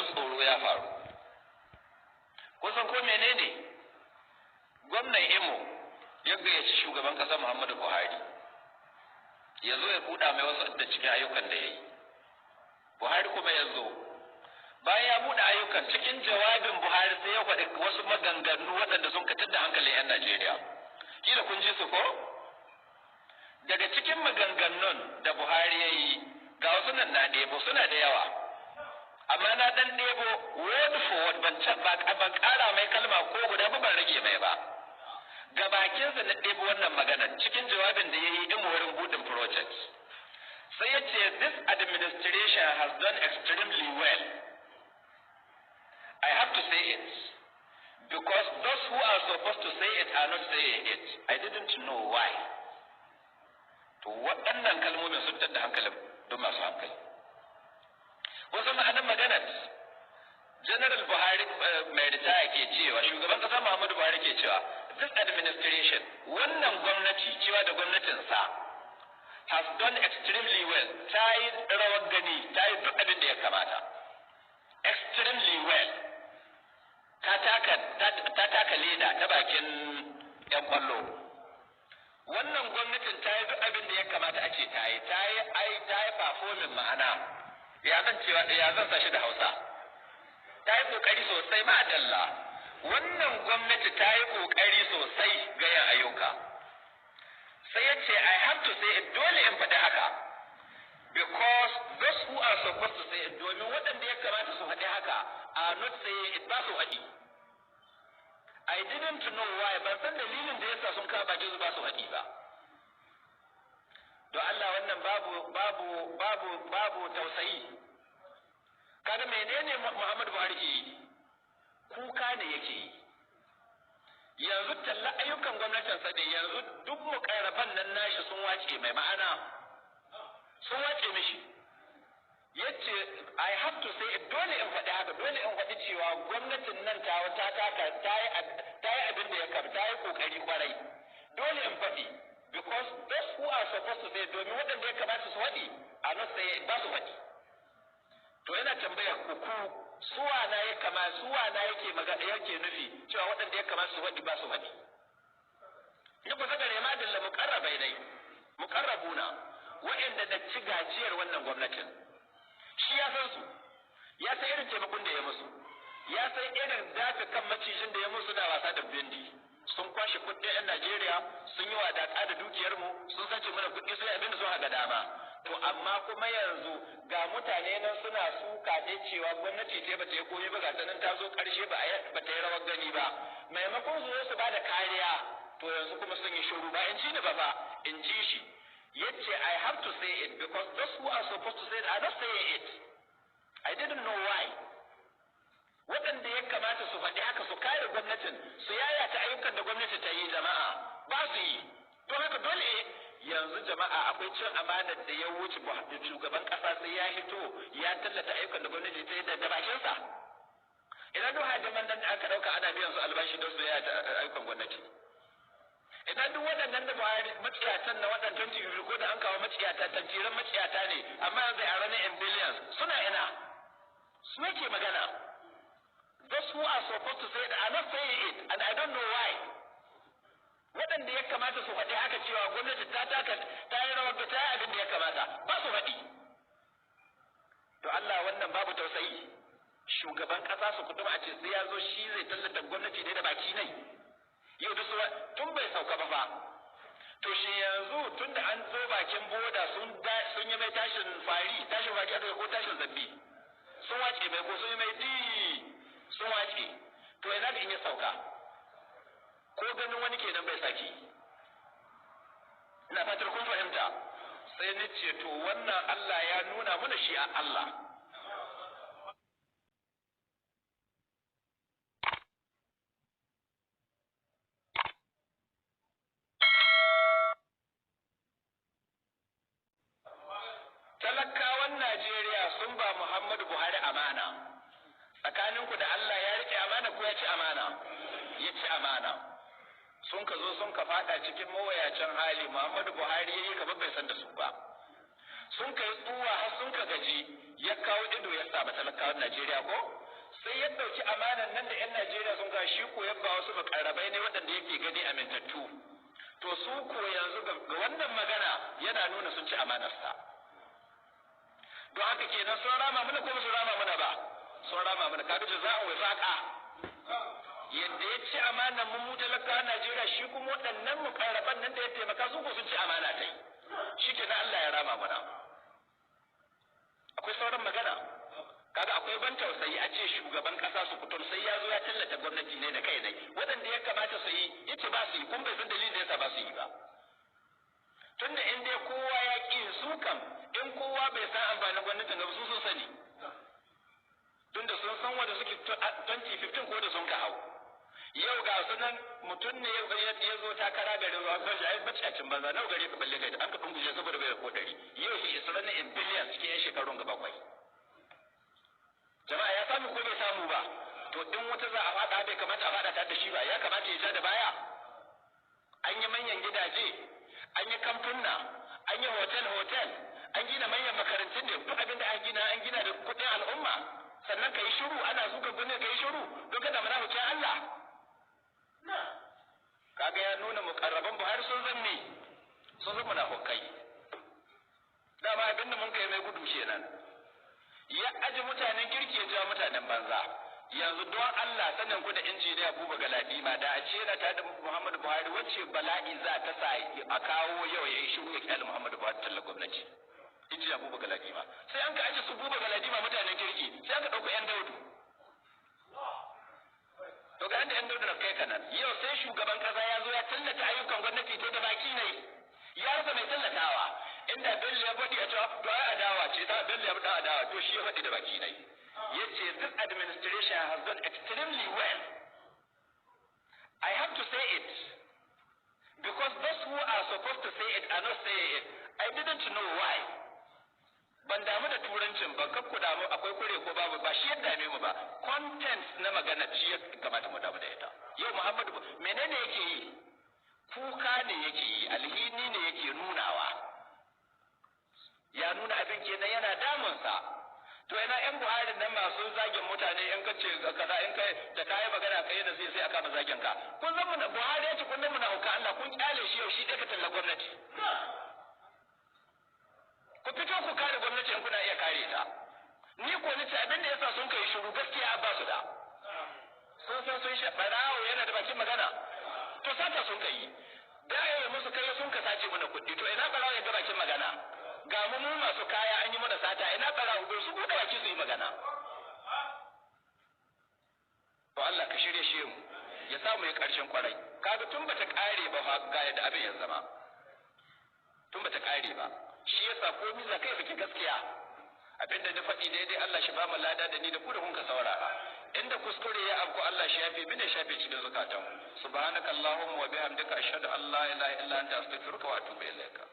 ban tsoro ya faru. Kusan ko menene? Gwamnan Imo ya gayyaci shugaban ƙasa Muhammadu Buhari ya zo ya buɗa mai wasu da cikin ayyukan da ya yi. Buhari kuma ya zo. Bayan ya buɗe ayyukan, cikin jawabin Buhari sai ya faɗi wasu maganganu waɗanda sun katar da hankalin 'yan Najeriya. Kila kun ji su ko? Daga cikin maganganun da Buhari ya yi, ga wasu nan na ɗebo, suna da yawa. Amma na ɗan ɗebo word for word, ban ƙara mai kalma ko guda ba, ban rage mai ba. Ga bakinsa na ɗebo wannan magana cikin jawabin da ya yi in wurin buɗin project. Sai ya ce, "This administration has done extremely well. I have to say it because those who are supposed to say it are not saying it. I didn't know why." To, waɗannan kalmomin sun tada hankalin don masu hankali. Wasu ma'anar maganar General Buhari mai ritaya ke cewa, shugaban ƙasa Muhammadu Buhari ke cewa, this administration, wannan gwamnati, cewa da gwamnatinsa, has done extremely well, ta yi rawar gani, ta yi duk abin da ya kamata. Extremely well. Ta taka leda ta bakin 'yan kwallo. Wannan gwamnatin ta yi duk abin da ya kamata a ce ta yi, ta yi ai ta yi performing. Ma'ana, ya zan cewa, ya zan sa shi da Hausa? Ta yi kokari sosai, ma'adalla. Wannan gwamnati ta yi kokari sosai ga yin ayyuka. Sai ya ce, "I have to say it," dole in faɗi haka, "because those who are supposed to say it," domin waɗanda ya kamata su faɗi haka, "are not saying it," ba su faɗi. "I didn't know why," ban san dalilin da yasa sun kawo bakin su ba su faɗi ba. Don Allah, wannan babu babu babu babu tausayi? Kaga menene Muhammadu Buhari ke yi? Kuka ne yake yi. Yanzu talla ayyukan gwamnatin sa ne, yanzu duk mukarraban nan nashi sun wace mai, ma'ana sun wace mishi. Yace, "I have to say it," dole in faɗi haka, dole in faɗi cewa gwamnatin nan ta ta taka ta yi abin da ya kam, ta yi kokari kwarai. Dole in faɗi because those who are supposed to say, domin waɗanda ya kamata su faɗi, are not say, ba su faɗi. To, ina tambayar ku, suwa na ya kama, suwa na yake magana, yake nufi cewa waɗanda ya kamata su faɗi ba su faɗi? Ni kusa gare ma dalla muqarrabai dai, muqarrabuna, waɗanda da ci gajiyar wannan gwamnatin. Shi ya san su, ya san irin taimakon da ya musu, ya san irin dafe kan macijin da ya musu da wasa da bindi. Sun kwashe kuɗin 'yan Najeriya, sun yi wadaƙa da dukiyar mu, sun sace mana kuɗi, sun yi abin da sun ga dama. To, amma kuma yanzu ga mutane nan suna suka ne cewa gwamnati ce ba ta yi komai ba, ga ta nan ta zo ƙarshe ba ta yi rawar gani ba. Maimakon su zo su ba da kariya, to yanzu kuma sun yi shiru. Ba in ci ni ba fa, in ji shi. Yace, "I have to say it because those who are supposed to say it are not saying it. I didn't know why." Waɗanda ya kamata su faɗi haka, su kare gwamnatin, su yayata ayyukan da gwamnati ta yi, jama'a, ba su yi. Don haka dole yanzu, jama'a, akwai cin amanar da ya wuce shugaban ƙasa sai ya hito ya tallata ayyukan da gwamnati ta yi da bakinsa? Idan duk hadiman nan da aka ɗauka ana biyan su albashi don su yayata ayyukan gwamnati, idan duk waɗannan da Buhari maciyatan na waɗancan TV ko da an kawo maciyata, tantiran maciyata ne, amma yanzu a ranar in billions, suna ina? Su yake magana. Those who are supposed to say it are not saying it and I don't know why. Waɗanda ya kamata su faɗi haka cewa gwamnati ta taka, ta yi rawar da ta yi abin da ya kamata, ba su faɗi. To Allah, wannan babu tausayi? Shugaban ƙasa su kuduma a ce sai ya zo shi zai tallata gwamnati ne da baki ne. Yau duk tun bai sauka ba fa. To, shi yanzu tun da an zo bakin boda sun yi mai tashin fari, tashin fari aka ko tashin zabbi, sun wace mai ko sun yi mai di, sun wace. To, ina da in ya sauka, ko ganin wani kenan bai saki. Ina fatar kun fahimta. Sai ni ce, to, wannan Allah ya nuna mana shi a Allah. Talakawan Najeriya sun ba Muhammadu Buhari amana. Tsakaninku da Allah, ya rike amana ko ya ci amana? Ya ci amana. Sun ka zo sun ka fada cikin mawayacin hali, Muhammadu Buhari yayi kamar bai san da su ba. Sun kai tsuwa har sun ka gaji, ya kawo ido ya sa talakawan Najeriya ko sai ya ɗauki amanan nan da 'yan Najeriya sun ga shi ko ya ba wasu makarrabai ne waɗanda yake gani amintattu. To su ko yanzu ga wannan magana yana nuna sun ci amanarsa. Don haka kenan sun rama mana ko ba su rama mana ba? Sun rama mana. Kaga jaza'un wifaqa. Yadda ya ci amanar mu talakawan Najeriya, shi kuma waɗannan mukarraban nan da ya taimaka su ko sun ci amana tai. Shi kenan Allah ya rama mana. Akwai sauran magana. Kaga akwai ban tausayi a ce shugaban kasa su kutum sai ya zo ya tallata gwamnati ne da kai ne, waɗanda ya kamata su yi yace ba su yi, kun bai san dalilin da yasa ba su yi ba. Tunda in dai kowa ya ƙi su kam, in kowa bai san amfanin gwamnatin gaba, su sun sani. Tunda sun san wanda suke 2015 ko da sun ka hau. Yau ga su nan, mutum ne ya zo takara garin ruwa kan shi, ai bacacin banza nawa gare ka balle kai an ka dungushe saboda bai da ko 100. Yau shi is running in billions cikin yan shekarun ga 7. Jama'a, ya samu ko bai samu ba? To in wata za a faɗa, bai kamata a faɗa tare da shi ba, ya kamata ya ja da baya. An yi manyan gidaje, an yi kamfuna, an yi hotel hotel, an gina manyan makarantun da duk abin da an gina, an gina da kuɗin al'umma. Sannan ka yi shiru, ana zuga gwamnati ka yi shiru don kada munafikin Allah. Kaga ya nuna mukarraban Buhari sun zanne sun zama munafukai. Dama abin da mun kai mai gudu kenan. Ya aji mutanen kirki, ya ja mutanen banza. Yanzu don Allah, sanin ku da injiniya Buba Galadima, da a ce yana tare da Muhammadu Buhari, wacce bala'i za ta sa a kawo yau ya yi shiru ya kyale Muhammadu Buhari tallar gwamnati? Injiniya Buba Galadima. Sai an ka aji su Buba Galadima mutanen kirki, sai aka ɗauko 'yan daudu. To ga inda 'yan daudu na kai kanan. Yau sai shugaban kasa ya zo ya tallata ayyukan gwamnati to da baki ne, ya rasa mai tallatawa. Inda Bello ya faɗi a cewa to ai adawa ce ta Bello ya faɗa adawa, to shi ya faɗi da baki ne. Yace this administration has done extremely well. I have to say it because those who are supposed to say it are not saying it. I didn't know why. Ban damu da turancin ba, kar ku damu akwai kure ko babu, ba shi ya dame mu ba. Content na magana shi ya kamata mu damu da ita. Yau Muhammadu menene yake yi? Kuka ne yake yi, alhini ne yake nunawa. Ya nuna abin kenan yana damunsa. To ina yan Buhari nan masu zagin mutane, in kace kaza, in kai da kai magana kai da sai aka ba zagin ka. Kun zama na Buhari ya ce kun zama na hauka Allah, kun kyale shi yau shi dai ka talla gwamnati. Ku fito ku kare gwamnati in kuna iya kare ta. Ni ko ni ce abin da yasa sun kai shiru, gaskiya ba su da. Sun san sun shi barawo yana da bakin magana. To sata sun kai. Da ya musu kai sun ka sace mana kuɗi, to ina barawo ya ga bakin magana? Ga mu mu masu kaya an yi mana sata, ina barawo bai su buɗe baki su yi magana? To Allah ka shirye shi mu ya samu ya ƙarshen kwarai. Kaga tun bata ƙare ba fa ga yadda abin ya zama. Tun bata ƙare ba. Shi yasa komai za kai fiki gaskiya. Abinda na faɗi daidai, Allah shi ba mu lada da ni da ku da kun ka saurara. Inda kuskure ya afku, Allah shi yafe mini, shafe cikin zukatan. Subhanaka allahumma wa bihamdika, ashhadu an la ilaha illa anta, astaghfiruka wa atubu ilaika.